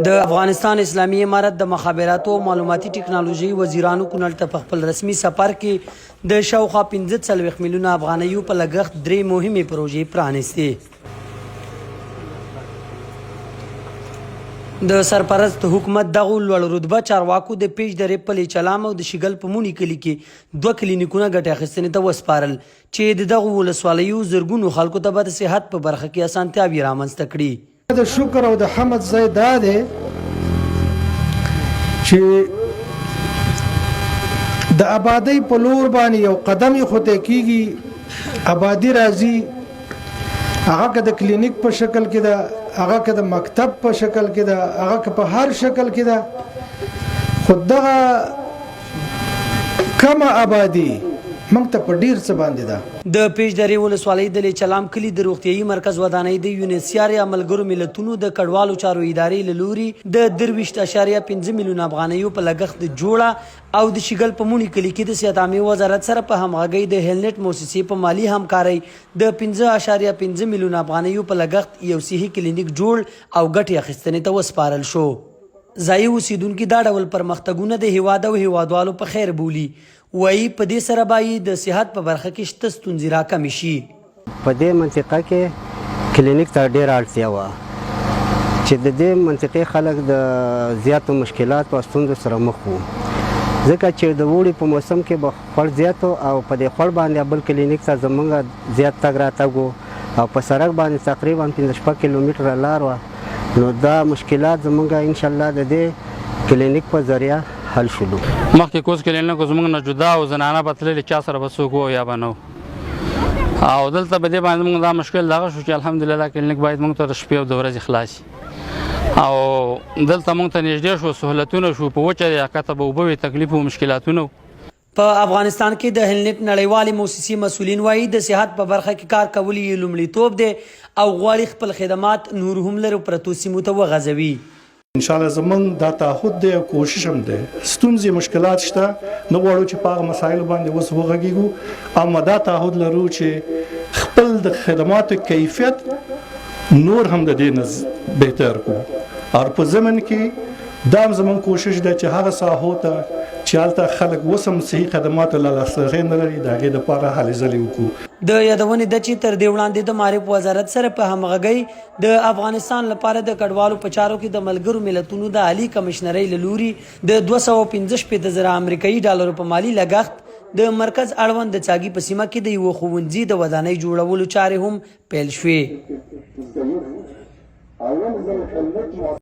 د افغانستان اسلامي امارت د مخابراتو او معلوماتي ټکنالوژۍ وزیرانو کونړ ته په خپل رسمي سفر کې د شاوخوا 45 میلیونه افغانیو په لګښت درې مهمې پروژې پرانیستې. د سرپرست حکومت دغو لوړ رتبه چارواکو د پیچ درې په لیچلام او د شیګل په موني کلي کې دوه کلینیکونه ګټې اخیستنې ته وسپارل چې د دغو ولسوالیو زرګونو خلکو ته به د صحت په برخه کې اسانتیاوې رامنځته کړي. د شکر او د حمد ځای دا دی چې د آبادۍ په لور باندې یو قدم یې خوته کیږي، آبادی راځي، هغه که د کلینیک په شکل کې ده، هغه که د مکتب په شکل کې ده، هغه که په هر شکل کې ده، خو دغه کمه آبادي موږ ته په ډیر څه باندې ده. د پیش درې ولسوالۍ د لیچلام کلي د روغتیايي مرکز ودانۍ د یونیسیار یا ملګرو ملتونو د کډوالو چارو ادارې له لوري د 23 اعشاریه پنځه میلیونه افغانیو په لګښت جوړه او د شیګل په موڼي کلي کې د صحت عامې وزارت سره په همغږۍ د هیلنټ موسسې په مالي همکارۍ د پنځه اعشاریه پنځه میلیونه افغانیو په لګښت یو صحي کلینیک جوړ او ګټې اخیستنې ته وسپارل شو. ځايي اوسېدونکي دا ډول پرمختګونه د هېواد او هېوادوالو په خیر بولي، وايي په دې سره به یې د صحت په برخه کې شته ستونزې راکمې شي. په دې منطقه کې کلینیک ته ډېره اړتیا وه چې د دې منطقې خلک د زیاتو مشکلاتو او ستونزو سره مخ وو، ځکه چې د اوړي په موسم کې به خوړ زیات او په دې خوړ باندې بل کلینیک ته زمونږ زیات تګ راتګ و او په سړک باندې تقریبا 5-6 کیلومتره لار وه، نو دا مشکلات زمونږ ان شاء الله د دې کلینیک په ذریعه حل شولو. مخکې کوز کلینیک زمونږ نه جدا او زنانه به تللې، چا سره به څوک وو یا به نه وو، او دلته په دې باندې موږ دا مشکل دغه شو چې الحمدلله دا کلینیک باید موږ ته د شپې او د ورځې خلاص شي، او دلته موږ ته نږدې شو، سهولتونه شو، په وچه یا کته به اوبه وې، تکلیف او مشکلاتونه وو. په افغانستان کې د هلنټ نړیوالې موسسې مسؤلین وايي، د صحت په برخه کې کار کول یې لومړیتوب دی او غواړي خپل خدمات نور هم لرو پرتو سیمو ته وغځوي. ان شاء الله زمونږ دا تعهد دی او کوشش هم دی، ستونزې مشکلات شته، نه غواړو چې په هغه مسایلو باندې اوس وغږیږو، اما دا تعهد لرو چې خپل د خدماتو کیفیت نور هم د دې نه بهتر کړو، او په ضمن کې دا هم زمونږ کوشش دی چې هغه ساحو ته چې هلته خلک اوس هم صحي خدماتو له لاسرسی نه لري د هغې دپاره هلې ځلې وکړو. د یادونې ده چې تر دې وړاندې د معارف وزارت سره په همغږۍ د افغانستان لپاره د کډوالو په چارو کې د ملګرو ملتونو د عالي کمشنرۍ له لوري د 265 زره امریکايي ډالرو په مالي لګښت د مرکز اړوند د څاګي په سیمه کې د یوه ښوونځي د ودانۍ جوړولو چارې هم پیل شوې.